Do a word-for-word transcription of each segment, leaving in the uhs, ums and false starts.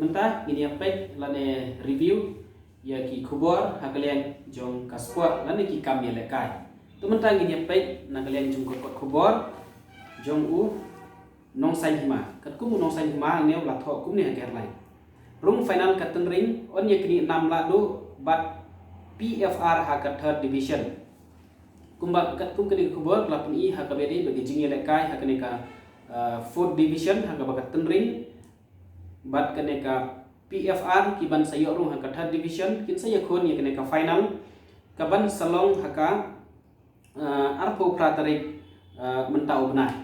Mynta ngin ïa peit lane review ïa ki khubor ha ka liang jong ka sport lane ki kam ïalehkai. To mynta ngin ïa peit na ka liang jong ka kot khubor jong u Nongsaiñ Hima. Katkum u Nongsaiñ Hima ne u la thoh kumne ha ka headline: Rung final ka tynring, yn ïa knieh nam lah duh bad P F R ha ka third division. Kumba katkum kane ka khubor ka la pyni ha kaba ïadei bad ka jingïalehkai ha kane ka, uh, fourth division ha kaba ka tynring bad kane ka P F R ki ban sa ïoh rung ha ka third division kin sa ïakhun ïa kane ka final ka ban sa long ha ka, uh, arphew phra tarik, uh, mynta u bnai.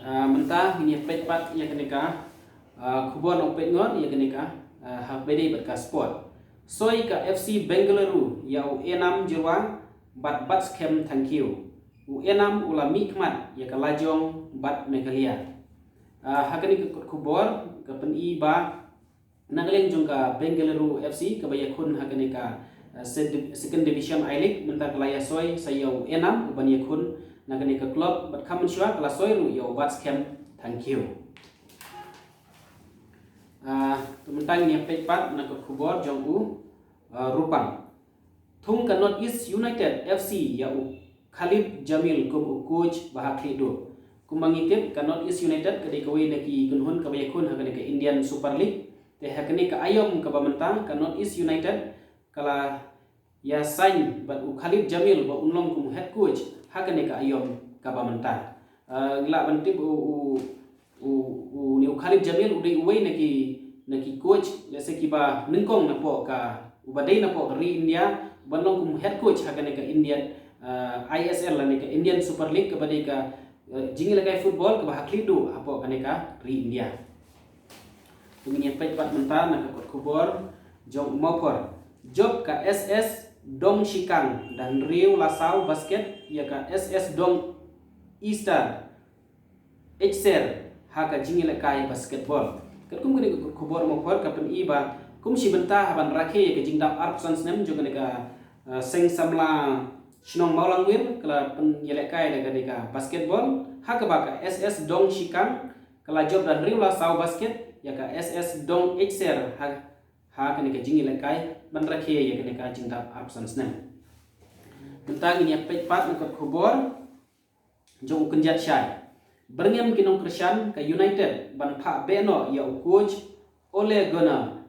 Uh, mynta ngin ïa peit pat ïa kane ka, uh, khubor na u peit ngor ïa kane ka, uh, ha kaba ïadei bad ka sport. Soi ka F C Bengaluru ïa u Enam Jyrwa bad Batskhem Thangkhiew. U Enam u la mih khmat ïa ka lajong bad Meghalaya. Ah, ha kane ka kot khubor ka pyni ba na ka liang jong ka Bengaluru F C kaba ïakhun ha kane ka, ah, sed-, second division I-League mynta ka la ïasoi sa ïa u Enam u ban ïakhun na kane ka club bad kham mynshuwa ka la soi ruh ïa u Batskhem Thangkhiew. Ah, to mynta ngin ïa peit pat na ka khubor jong u, ah, Rupang. Thung ka North East United F C ïa u Khalid Jamil kum u coach ba ha khlieh duh. Kumba ngi tip ka North East United ka dei kawei na ki kynhun kaba ïakhun ha kane ka Indian Super League. Te ha kane ka aïom kaba mynta ka North East United ka la ïa sign bad u Khalid Jamil ba un long kum u head coach ha kane ka aïom kaba mynta. Ah, ngi lah ban tip u, u u, u, ni u Khalid Jamil u dei uwei na ki, na ki coach, lehse kiba nyngkong napoh ka, uba dei napoh ka ri India, ban long kum head coach ha kane ka Indian, ah, I S L lane ka Indian Super League kaba dei ka, eh, jingïalehkai football kaba ha khlieh duh hapoh kane ka ri India. To ngin ïa peit pat mynta na ka kot khubor jong u Mawphor. Jop ka S S Dong Shikang da hynriew la saw basket ïa ka S S Dong Easter H S R ha ka jingïalehkai basketball. Katkum kane ka khubor Mawphor ka pyni ba kum shi bynta ha ban rakhe ïa ka jingdap arphew san snem jong kane ka, uh, seng samla shnong Mawlangwir ka la pynïalehkai da kane ka basketball ha kaba ka S S Dong Shikang ka la jop da hynriew la saw basket ïa ka S S Dong H S R ha, ha kane ka jingïalehkai ban rakhe ïa kane ka jingdap arphew san snem. Mynta ngin ïa peit pat na ka khubor jong u kynjat shai. Byrngem ki nongkyrshan ka United ban phah beh noh ïa u coach Ole Gunnar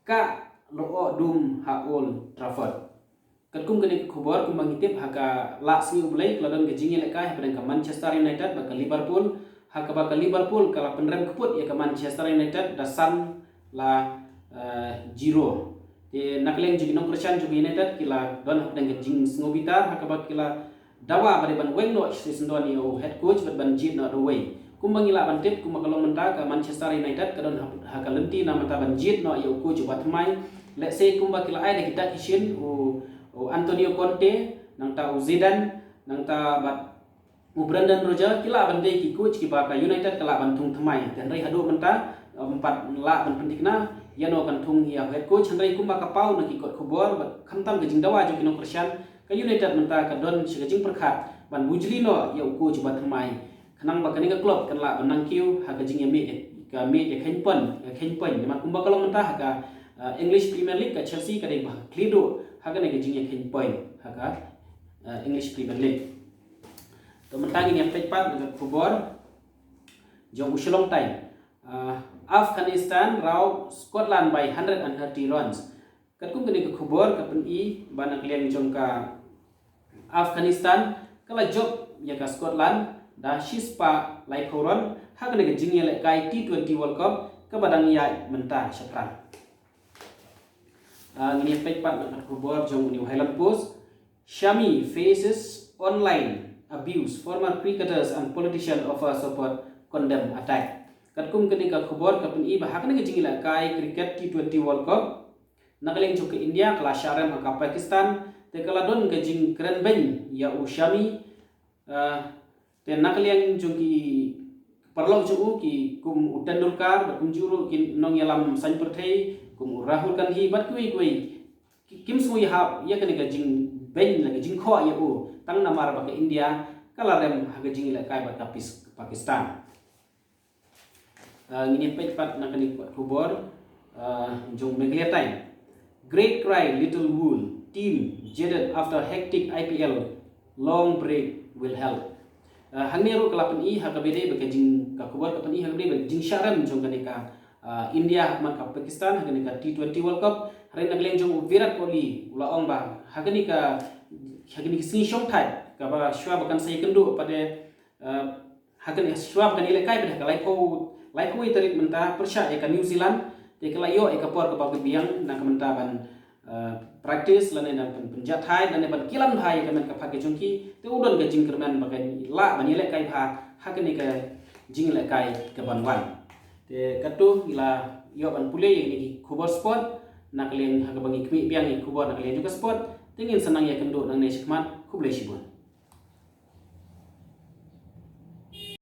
ka la ïoh dum ha Old Trafford. Katkum kane ka khubor kumba ngi tip ha ka lak sngi U Blei ka la don ka jingïalehkai hapdeng ka Manchester United bad ka Liverpool, ha kaba ka Liverpool ka la pynrem kput ïa ka Manchester United da san la, eh, zero. Te na ka liang jong ki nongkyrshan jong ka United ki la don hapdeng ka jingsngewbitar ha kaba ki la dawa ba dei ban weng noh shi syndon ïa u head coach bad ban jied noh da uwei. Kumba ngi lah ban tip kumba ka long mynta ka Manchester United ka don ha, ha ka lynti na mynta ban jied noh ïa u coach uba thymmai. Lehse kumba ki la ai da ki dak ki shin u, u Antonio Conte, nangta u Zidane, nangta bad u Brendan Rodgers ki lah ban dei ki coach kiba ka United ka lah ban thung thymmai. Te hynrei haduh mynta, em, pat lah ban pynthikna ïa no kan thung ïa head coach, hynrei kumba ka paw na ki kot khubor bad khamtam ka jingdawa jong ki nongkyrshan, ka United mynta ka don shi ka jingpyrkhat ban bujli noh ïa u coach uba thymmai. Khnang ba kane ka club kan lah ban nang kiew ha ka jingïamih, ka mih ïa kheiñ point, ka kheiñ point. Namar kumba ka long mynta ha ka, eh, English Premier League ka Chelsea ka dei ba khlieh duh ha kane ka jingïakheiñ point ha ka, eh, English Premier League. To mynta ngin ïa peit pat na ka khubor jong u Shillong Times. Ah, Afghanistan raw Scotland by hundred and thirty runs. Katkum kane ka khubor ka pyni ba na ka liang jong ka Afghanistan ka la jop ïa ka Scotland da shispah laiphew run ha kane ka jingïalehkai T twenty World Cup kaba dang ïaid mynta shaphrang. Ah, ngin ïa peit pat na ka khubor jong u New Highland Post. Shami faces online abuse, former cricketers and politician offer support, condemn attack. Katkum kane ka khubor ka pyni ba ha kane ka jingïalehkai cricket T twenty World Cup, na ka liang jong ka India ka la shah rem ha ka Pakistan, te ka la don ka jingkren beiñ ïa u Shami, ah, te na ka liang jong ki paralok jong u ki kum u Tendulkar bad kumjuh ruh ki nongïalam saiñ pyrthei kum u Rahul Gandhi bad kiwei kiwei, ki, kim sngew ïahap ïa kane ka jingbeiñ la ka jingkhoh ïa u tang namar ba ka India ka la rem ha ka jingïalehkai bad ka Pis-, Pakistan. Uh, ngin ïa peit pat na kane ka khubor uh, jong Meghalaya Times. Great cry, little wool. Team jaded after hectic I P L. Long break will help. Uh, hangne ruh ka la pyni ha kaba ïadei bad ka jing ka khubor ka pyni ha kaba ïadei bad ka jingshah rem jong kane ka uh, India ha khmat ka Pakistan ha kane ka T twenty World Cup. Hynrei na ka liang jong u Virat Kohli u la ong ba ha kane ka ha kane ka sngi shongthait kaba shuwa ba kan sa ïakynduh pat de uh, ha kane shuwa ba kan ïalehkai pat de ha ka laiphew laiphew wei tarik mynta pyrshah ïa ka New Zealand. Te ka la ïoh ïa ka por kaba biang na ka mynta ban uh, practice lane ban pyn- pynjahthait lane ban kilan bha ïa ka met ka phad ka jong ki. Te u don ka jingkyrmen ba kan lah ban ïalehkai bha ha kane ka jingïalehkai ka ban wan. Te katto ngi la ïoh ban pule ïa kine ki khubor sport na ka liang ha kaba ngi khmih biang ïa ki khubor na ka liang jong ka sport. Te ngin sa nang ïakynduh nangne shakhmat. Khublei shibun.